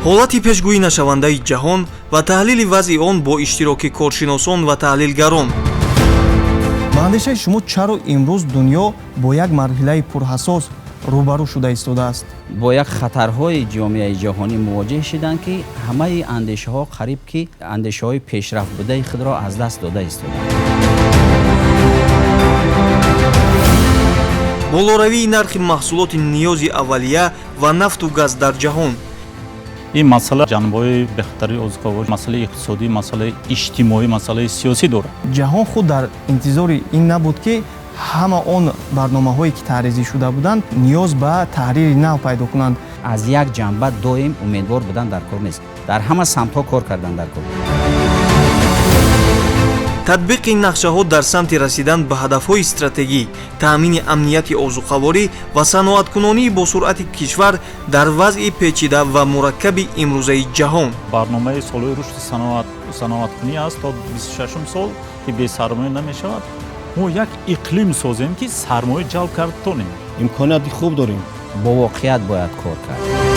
Ҳолати пешгӯӣ нашавандаи ҷаҳон ва таҳлили вазъи он бо иштироки коршиносон ва таҳлилгарон. Ба андешаи шумо, чаро имрӯз дунё бо як марҳилаи пурҳассос рӯбарӯ шуда истодааст? Бо як хатарҳои ҷомеаи ҷаҳонӣ мувоҷеҳ шиданд, ки ҳамаи андешаҳо қариб ки андешаҳои пешрафт будаи худро аз даст дода истоданд. Болоравии нархи маҳсулоти ниёзи аввалия ва нафту газ дар ҷаҳон. Ин масъала ҷанбаҳои бехатарии озуқаворӣ, масъалаи иқтисодӣ, масъалаи иҷтимоӣ, масъалаи сиёсӣ дорад. Ҷаҳон худ дар интизори ин набуд, ки ҳама он барномаҳое, ки таҳризӣ шуда буданд, ниёз ба таҳрири нав пайдо кунанд. Аз як ҷанба доим умедвор будан дар кор нест, дар ҳама самтҳо кор кардан дар кор. Татбиқи нақшаҳо дар самти расидан ба ҳадафҳои стратегӣ, таъмини амнияти озуқаворӣ ва саноаткунонии босуръати кишвар дар вазъи печида ва мураккаби имрӯзаи ҷаҳон. Барномаи солҳои рушди саноаткунӣ аст то 26-ум сол, ки бесармоя намешавад. Мо як иқлим созем, ки сармоя ҷалб карда тонем. Имконияти хуб дорем. Бо воқеият бояд кор кард.